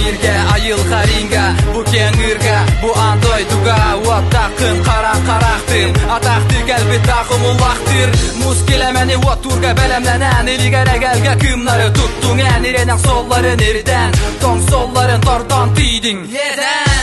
бииргэ айылҕа ринга Бу киэҥ ыырга, бу аан дойдуга Уоттааххын хара харахтын Атахтыы кэлбит таах умуллахтыр Мус килэмэни уоттуурга бэлэмнэнэн Илигэр эгэлгэ кыымнары туттуҥ эн Ирэнэх суолларын ирдээн Тоҥ суолларын тордоон тиийдиҥ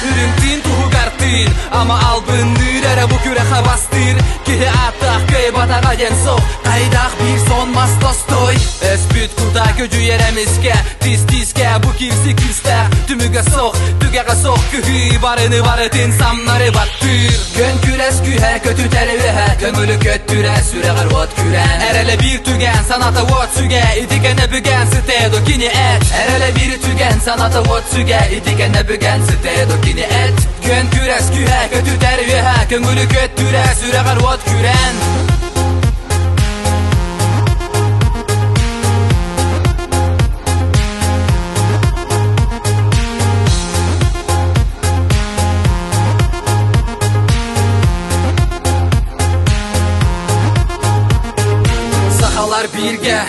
Үрүҥ тыын туһугар тыын Ама албынныыр эрэ бу күрэхэ бастыыр Киһи ааттаах кыайбатаҕа диэн суох Хайдах биир сон мас тостой Өспүт кута көдьүйэр эмискэ Тис тискэ бу киирси күүстээх Түмүгэ суох, түгэҕэ суох кыһыы Барыны барытын самнары баттыыр Күн күрэс күүһэ көтүтэр үөһэ Көҥүлү көттүрэ сүрэҕэр уот күрээн Эрэлэ биир түгэн саната уот сүгэ Ити кэнэ бүгэн сытыа кини эт Эрэлэ биир түгэн саната уот сүгэ Ити кэнэ бүгэн сытыа кини эт Күн күрэс күүһэ көтүтэр үөһэ Көҥүлү көттүрэ сүрэҕэр уот күрээн Сахалар бииргэ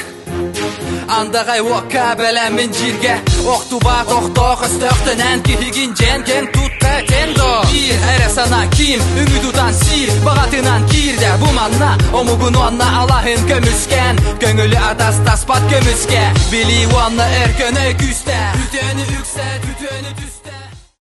Андаҕай уокка бэлэммин дьииргэ Охтубат охтоох өстөөхтөнөн киһигин дьэн кэн тутта тендо Биир эрэ санаа ким үҥү тутан сиир баҕатынан киирдэ бу манна Омугун уонна алаһын көмүскэн Көҥүлү атастаспат көмүскэ Билии уонна өркөнөй күүстээх Үтүөнү үксэт, үтүөнү түс.